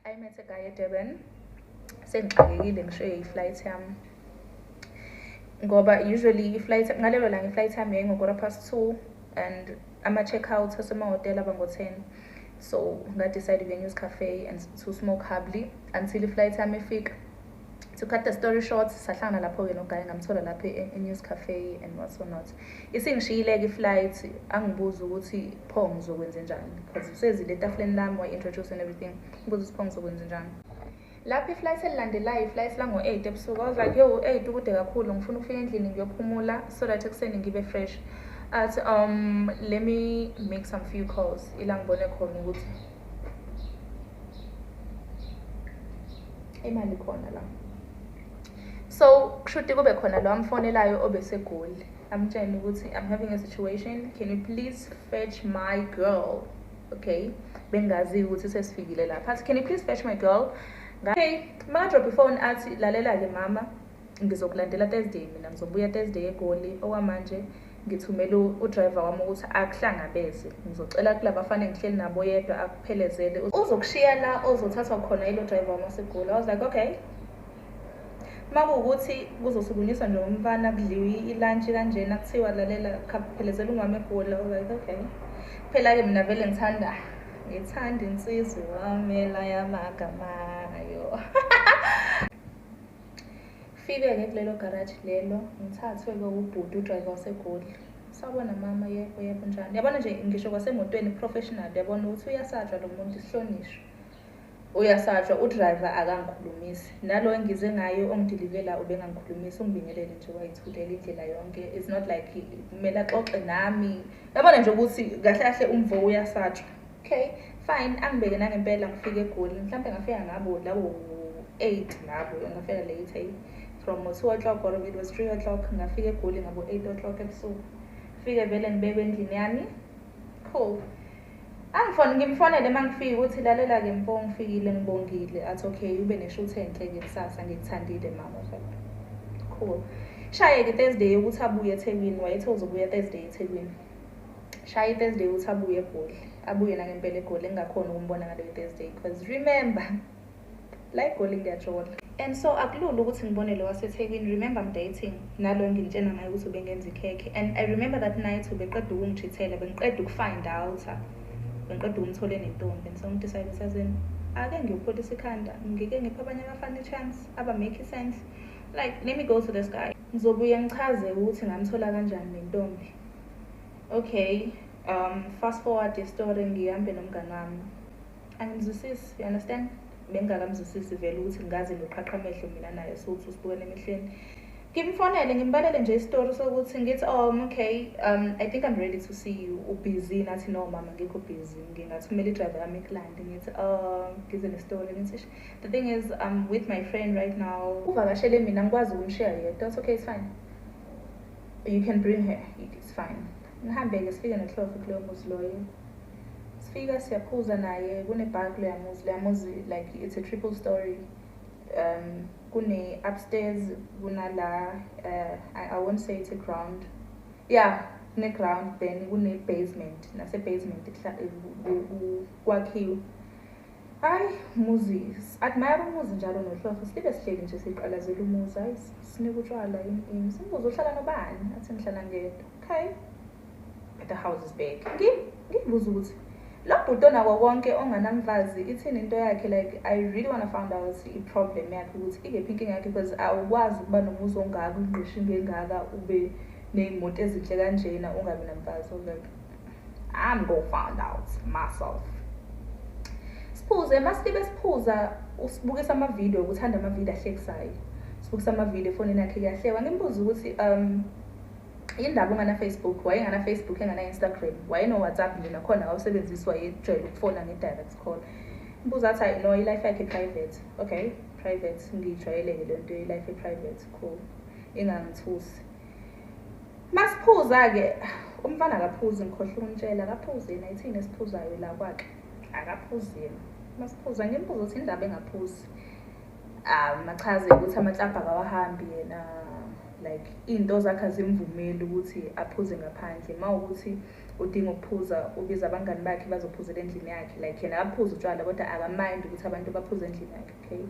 I met a guy eDurban. Sengixakekile ngishiye i-flight yami. Ngoba usually i-flight ngalelo langa i-flight yami yayingo-2:15 and ama-check-out asemahhotela aba ngo-10. So nga-decide ukuya e-News Cafe and to smoke hubbly until i-flight yami ifika. To cut the story short, sahlangana lapho-ke no-guy, ngamthola lapho e-News Cafe and what so not. Isingishiyile-ke i-flight, angibuza ukuthi pho ngizokwenzenjani because usezile etafuleni lami, wa-introduce and everything. Ngibuza ukuthi pho ngizokwenzenjani. Lapho i-flight elilandelayo, i-flight lango-8 ebusuku, I was like, yo, 8 kude kakhulu, ngifuna ukufika endlini ngiyophumula so that ekuseni ngibe fresh. Athi, let me make some few calls. Ila ngibone khona ukuthi imali khona la. So kushuthi kube khona lo amfonelayo obeseGoli, amtshele ukuthi I'm having a situation, can you please fetch my girl? Okay, bengazi ukuthi sesifikile lapha. Athi, can you please fetch my girl? Okay, maka-drop ifoni athi, lalela-ke mama, ngizokulandela Thursday, mina ngizobuya Thursday eGoli. Okwamanje ngithumela u-driver wami ukuthi akuhlangabeze, ngizocela kulabafana engihleli nabo yedwa akuphelezele, uzokushiya la ozothathwa khona yilo driver wami waseGoli. I was like, okay. Makuwukuthi kuzosukunyiswa nje umfana kudliwe i-lunch kanjena kuthiwa lalela khaphelezela umama eGoli. I was like, okay. Phela-ke mina vele ngithanda insizwa wamela yamagamayo. Fike-ke kulelo garage lelo, ngithathwe-ke ubhuti u-driver waseGoli. Sawubona mama, yebo yebo njani. Yabona nje ngisho kwasemotweni professional, yabona ukuthi uyasatshwa lo muntu, isihlonishwa. Uyasatshwa, u-driver akangikhulumisi. Nalo engize ngayo ongidilivela ubengangikhulumisi, ungibingelele nje wayithulela indlela yonke. It's not like kumele axoxe nami. Yabona nje ukuthi kahle kahle umvo uyasatshwa. Okay, fine, angibeke nangempela ngifike eGoli. Mhlampe ngafika ngabo labo 8 labo, ngafika late from 2 o'clock or it was 3 o'clock, ngafika eGoli ngabo 8 o'clock ebusuku. Fike vele ngibekwe endlini yami. Cool. Angifone ngimfonele mangifika ukuthi lalela-ke mfo ngifikile ngibongile. Athi okay, ube ne-shoot enhle-ke kusasa, ngikuthandile mama. Cool. Shaye-ke Thursday ukuthi abuye eThekwini, wayethe uzobuya Thursday eThekwini. Shaye Thursday ukuthi abuye eGoli. Abuye nangempela eGoli, engingakhoni ukumbona ngaleyo Thursday because remember la eGoli ngiyajola. And so akulula ukuthi ngibone lo waseThekwini. Remember I'm dating nalo engintshena ngayo ukuthi ubengenza ikhekhe. And I remember that night ubeqeda ukungichithela, bengiqeda uku-find out, bengiqeda ukumthola enentombi. And so ngi-decide ukuthi yazini, ake ngiyopholisa ikhanda, ngike ngiphe abanye abafana i-chance aba make sense. Like let me go to this guy. Ngizobuye ngichaze ukuthi ngamthola kanjani nentombi. Okay, fast forward the story, ngihambe nomngani wami. Angimzwisisi, you understand? Bengingakamzwisisi vele ukuthi ngaze noqhaqha amehlo mina naye sokuthi usibukene emehlweni. Ngimfonele ngimbalele nje isitori sokuthi ngithi oh okay, I think I'm ready to see you. Ubusy? Nathi no mama ngikho busy. Ngingathumela i-driver yami ekulande. Ngithi oh ngize ne-story ngithi the thing is I'm with my friend right now. Uvakashele mina ngikwazi ukumshiya yedwa. That's okay, it's fine. You can bring her. It's fine. Ngihambe-ke sifike noHlofe kuloyo muzi loyo. Sifika siyaphuza naye, kune-bar kuloya muzi. Loya muzi like it's a triple story. Kune upstairs, kunala I won't say it's a ground. Yeah, kune ground then kune basement. Nase basement kwakhiwe. Hayi umuzi, admire umuzi njalo noHlofe. Sibe sihleli nje siqalazela umuzi. Hayi sinika utshwala yini. Simbuze uhlala nobani? Athi ngihlala ngedwa. Okay. But the house is big. Ngibuza ukuthi lo bhuti onako konke onganamfazi ithini into yakhe. Like I really want to find out i-problem yakhe ukuthi ikephi inkinga yakhe, because awukwazi ukuba nomuzi ongaka, ingqisho ingengaka, ube ney'moto ezinhle kanjena ungabi namfazi. So like I'm gonna find out myself. Siphuze masibe siphuza, usibukisa amavidiyo, uthanda amavidiyo ahlekisayo. Sibukisa amavidiyo efonini yakhe kuyahlekwa. Ngimbuza ukuthi indaba ungana Facebook, wayengana Facebook engana Instagram, wayeno WhatsApp nje nakhona awusebenzisi, wayejwayele ukufona nge-direct call. Mbuza athi hayi no, i-life yakhe private. Okay, private ngiyijwayele-ke le nto i-life private, cool. Ingangithusi. Masiphuza-ke, umfana akaphuzi, ngikhohlwa ukumtshela, akaphuzi yena, ithini esiphuzayo la kwakhe, akaphuzi yena. Masiphuza ngimbuza ukuthi indaba engaphuzi. Machaze ukuthi amaklabhu akawahambi yena, like iy'nto zakhe azimvumeli ukuthi aphuze ngaphandle. Mawukuthi Udinga ukuphuza, ubiza abangani bakhe bazophuzela endlini yakhe. Like yena akaphuzi utshwala kodwa aka-mind ukuthi abantu baphuze endlini yakhe, okay?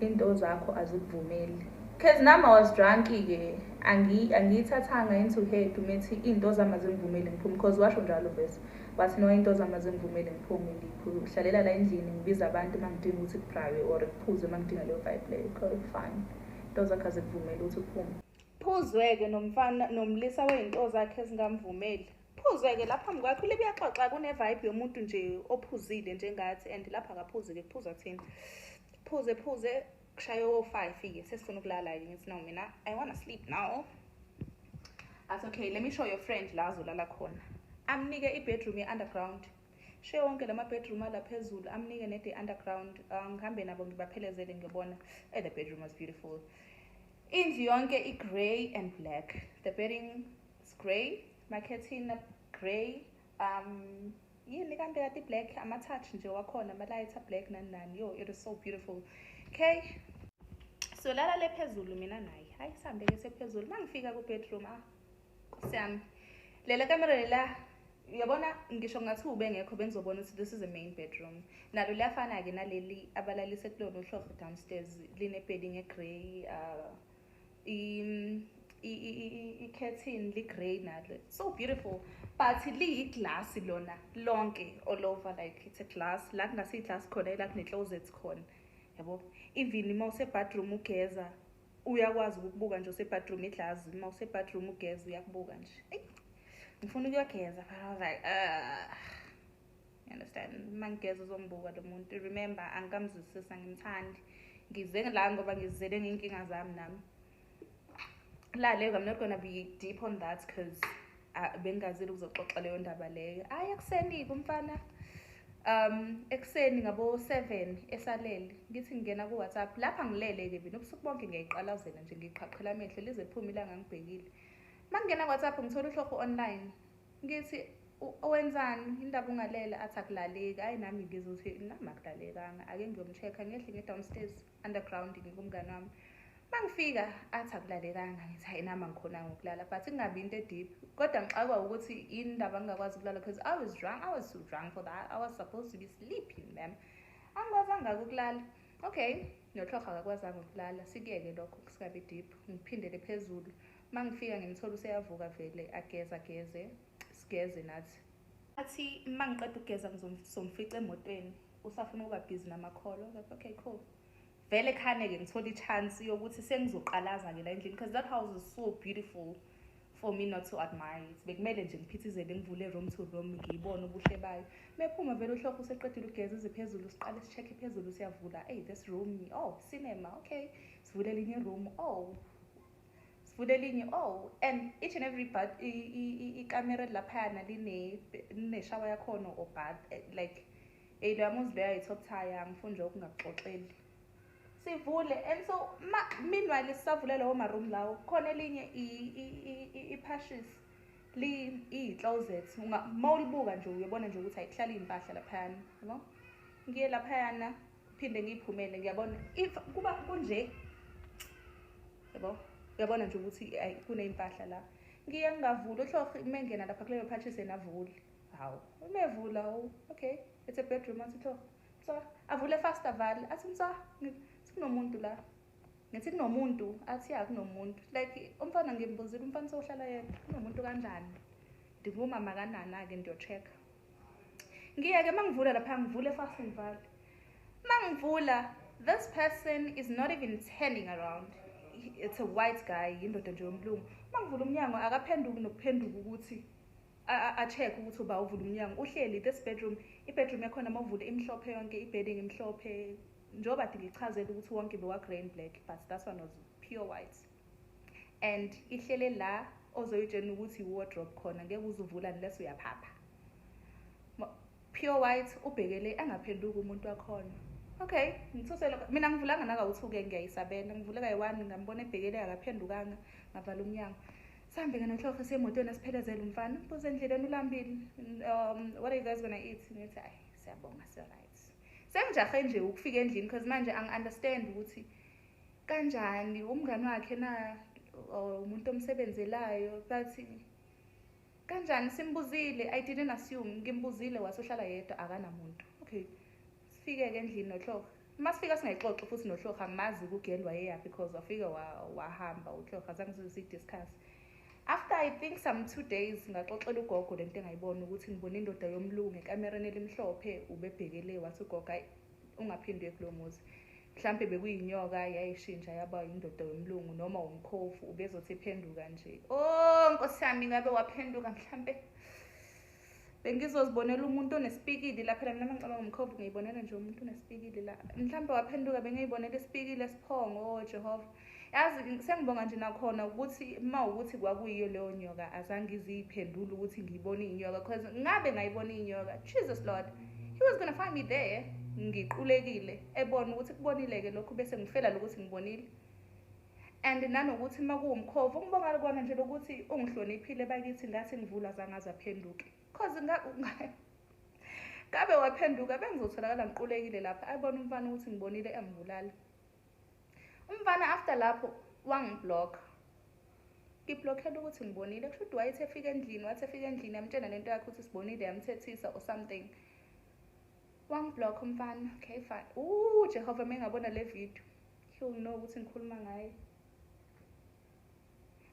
Into zakho azikuvumeli. Cause nami I was drunk-ke, angiyithathanga into head umethi iy'nto zami azingivumeli ngiphume, cause washo njalo vese. Wathi no, iy'nto zami azingivumeli ngiphume, ngihlalela la endlini, ngibiza abantu uma ngidinga ukuthi kubrawe or kuphuzwe uma ngidinga leyo vibe leyo. Okay, fine. Into zakho azikuvumeli ukuthi uphume. Phuzwe-ke nomfana nomlisa wey'nto zakhe ezingamvumeli. Phuzwe-ke lapha phambi kwakhe, ulibe uyaxoxa, kune-vibe yomuntu nje ophuzile njengathi, and lapha akaphuzi-ke, kuphuza thina. Phuze phuze, kushaye o-5-ke, sesifuna ukulala-ke. Ngithi no, mina I wanna sleep now. Athi okay, let me show your friend la azolala khona. Amnike i-bedroom ye-underground. Shiye wonke lama bedroom ala phezulu, amnike nede underground. Ngihambe nabo ngibaphelezele ngiyobona. Hey, the bedroom was beautiful. Indlu yonke i-grey and black. The bedding is grey, ma-curtain grey. Yini kambe kade black, ama-touch nje wakhona, ama-lights black nani nani. Yo, it is so beautiful. Okay. So lala le phezulu mina naye. Hayi, sihambe ke sephezulu. Mangifika ku-bedroom, ah, Nkosi yami. Lela kamera lela, uyabona ngisho kungathiwa ubengekho bengizobona ukuthi this is a main bedroom. Nalo liyafana-ke naleli abalalise kulona uhlobo downstairs, line-bedding e-grey, i-curtain li-grey nalo. So beautiful. But liyi-glass lona lonke all over, like it's a glass. La kungasiyi-glass khona, la kune-closet khona. Yabo. Even uma use-bathroom ugeza, uyakwazi ukukubuka nje use-bathroom i-glass. Uma use-bathroom ugeza uyakubuka nje. Eyi, ngifuna ukuyogeza, but I was like, you understand? Uma ngigeza uzongibuka lo muntu. Remember, angikamzwisisi, angimthandi. Ngize la ngoba ngizele ngey'nkinga zami nami. Lale, I'm not gonna be deep on that because bengingazile ukuzoxoxa leyo ndaba leyo. Ayi, ekuseni-ke umfana, ekuseni ngabo 7 esalele, ngithi ngingena ku-WhatsApp lapha ngilele-ke mina ubusuku bonke, ngiyayiqalazela nje, ngiqhaqhela amehlo lize liphume ilanga ngibhekile. Uma ngingena ku-WhatsApp ngithola uhloko online, ngithi wenzani indaba ungalele? Athi akulaleki. Hhayi, nami ngizothi nami akulalekanga, ake ngiyom-check-a. Ngehle ngiye-downstairs underground ngikumngani wami. Uma ngifika athi akulalekanga, ngithi hayi, nami angikhonanga ukulala, but kungabi into e-deep. Kodwa ngixakwa ukuthi yini indaba ngingakwazi ukulala, because I was drunk, I was too drunk for that. I was supposed to be sleeping, ma'am. Angikwazanga ukulala. Okay, nohloho akakwazanga ukulala, sikuyeke lokho singabi deep. Ngiphindele phezulu. Uma ngifika ngimthola useyavuka vele, ageze ageze, sigeze nathi. Athi uma ngiqeda ukugeza ngizomfica emotweni, usafuna ukuba busy namakholo. Like, okay, cool. Vele khane-ke ngithola i-chance yokuthi sengizoqalaza-ke la endlini, because that house is so beautiful for me not to admire it. Bekumele nje ngiphithizele, ngivule room to room, ngiyibone ubuhle bayo. Mephuma vele uhloko useqedile ukugeza, ize phezulu, siqale si-check-e phezulu, siyavula. Hey, this room, oh, cinema, okay. Sivule elinye room, oh, sivule elinye, oh, and each and every but ikamera laphayana line-shower yakhona or bath, like hey, loya muzi loya yi-top tier, angifuni nje ukungakuxoxeli. Sivule, and so ma meanwhile sisavule lawo ma-room lawo, khona elinye i-passage li iyi-closet, uma ulibuka nje uyabona nje ukuthi ayikuhlala iy'mpahla laphayana, yabo. Ngiye laphayana, phinde ngiyiphumele, ngiyabona if kuba kunje, yabo, uyabona nje ukuthi ayi kuney'mpahla la. Ngiye ngingavula uhloho, uma engena lapha kuleyo passage yena avule. Hawu, uma evula, oh, okay, it's a bedroom. Athi hloho, so avule fast, avale, athi msa kunomuntu la. Ngithi kunomuntu, athi ya, kunomuntu. Like umfana ngimbuzile, umfana sewuhlala yedwa, kunomuntu kanjani? Ndingumama kanana-ke, ndiyo-check-a. Ngiye-ke uma ngivula lapha, ngivule fast, ngivale. Uma ngivula, this person is not even turning around. It's a white guy, indoda nje yomlungu. Uma ngivula umnyango akaphenduki nokuphenduka ukuthi a-check ukuthi uba uvula umnyango. Uhleli this bedroom, i-bedroom yakhona uma uvula imhlophe yonke, i-bedding imhlophe. Njengoba kade ngichazela ukuthi wonke bewa grey and black, but that one was pure white. And ihlele la ozoyitshena ukuthi i-wardrobe khona, ngeke uze uvula unless uyaphapha. Pure white, ubhekele, angaphenduki umuntu wakhona. Okay, ngithuse lokho. Mina ngivulanga nakawu-two-ke, ngiyayisabela. Ngivule kayi-one, ngambona ebhekele, akaphendukanga, ngavala umnyango. Sihambe-ke nohloho siyemotweni, asiphelezele umfana. Mbuze endleleni ulambile. What are you guys gonna eat? Ngithi ayi, siyabonga, si-right. Sengijahe nje ukufika endlini because manje angi-understand ukuthi kanjani umngani wakhe na or umuntu omsebenzelayo, but Kanjani simbuzile, I didn't assume, ngimbuzile wathi uhlala yedwa akanamuntu. Okay. Sifike-ke endlini noHloha. Uma sifika singayixoxi futhi noHloha, angimazi kugel wayeyaphi because wafika wahamba uHloha, azange size siyi-discuss. After I think some 2 days ngaxoxela ugogo lento engayibona ukuthi ngibone indoda yomlungu ekamereni elimhlophe ubebhekele, wathi ugogo hayi ungaphindi uye kulo muzi. Mhlampe bekuyinyoka yayishintsha yaba indoda yomlungu noma umkhovu ubezothi iphenduka nje. Oh Nkosi yami, ngabe waphenduka mhlampe bengizozibonela umuntu onesipikili la. Phela mina mangicabanga umkhovu ngiyibonela nje umuntu onesipikili la. Mhlampe waphenduka bengiyibonela isipikili esiphongo. Oh Jehova, yazi sengibonga nje nakhona ukuthi uma ukuthi kwakuyiyo leyo nyoka azange iziphendule ukuthi ngiyibone inyoka, because ngabe ngayibona inyoka, Jesus Lord, he was gonna find me there ngiqulekile, ebona ukuthi kubonile-ke lokhu bese ngifela lokuthi ngibonile. And nanokuthi uma kuwumkhovu ngibonga kona nje lokuthi ungihloniphile bakithi, ngathi ngivula zange aze aphenduke, cause ngabe waphenduka bengizotholakala ngiqulekile lapha, ayibona umfana ukuthi ngibonile engibulala. Umfana after lapho wangiblock, ngiblockela ukuthi ngibonile. Kusho ukuthi wayethi efika endlini, wathi efika endlini yamtshela lento yakhe ukuthi sibonile, yamthethisa or something. Wangiblock umfana. Okay fine. Jehova, mengabona le video he will know ukuthi ngikhuluma ngaye.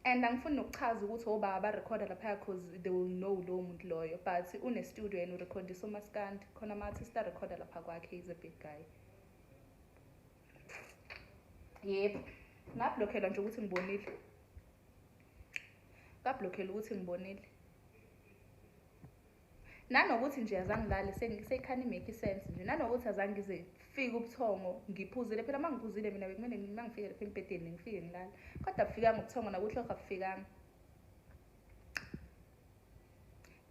And angifuni nokuchaza ukuthi obaba barekhoda laphaya cause they will know lowo muntu loyo, but une-studio and urekhodisa umaskandi khona, ama-artist arekhoda lapha kwakhe. He's a big guy. Yebo, ngablokhelwa nje ukuthi ngibonile, ngablokhelwa ukuthi ngibonile. Nanokuthi nje azange ngilale, seyikhani make sense nje. Nanokuthi azange ngize fike ubuthongo ngiphuzile. Phela uma ngiphuzile mina bekumele uma ngifike lapha embhedeni ngifike ngilale, kodwa bufikanga ubuthongo nakuhloha bufikanga.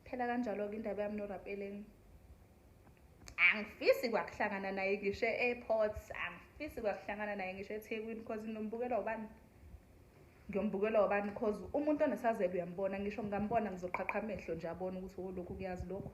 Phela kanjalo-ke indaba yami noRapeleng, angifisi kwakuhlangana naye ngisho e-airport, angifisi kwakuhlangana naye ngisho eThekwini, because nginombukela ubani, ngiyombukela ubani, cause umuntu onesazelo uyambona. Ngisho ngingambona ngizoqhaqha amehlo nje abone ukuthi oh lokhu kuyazi lokhu.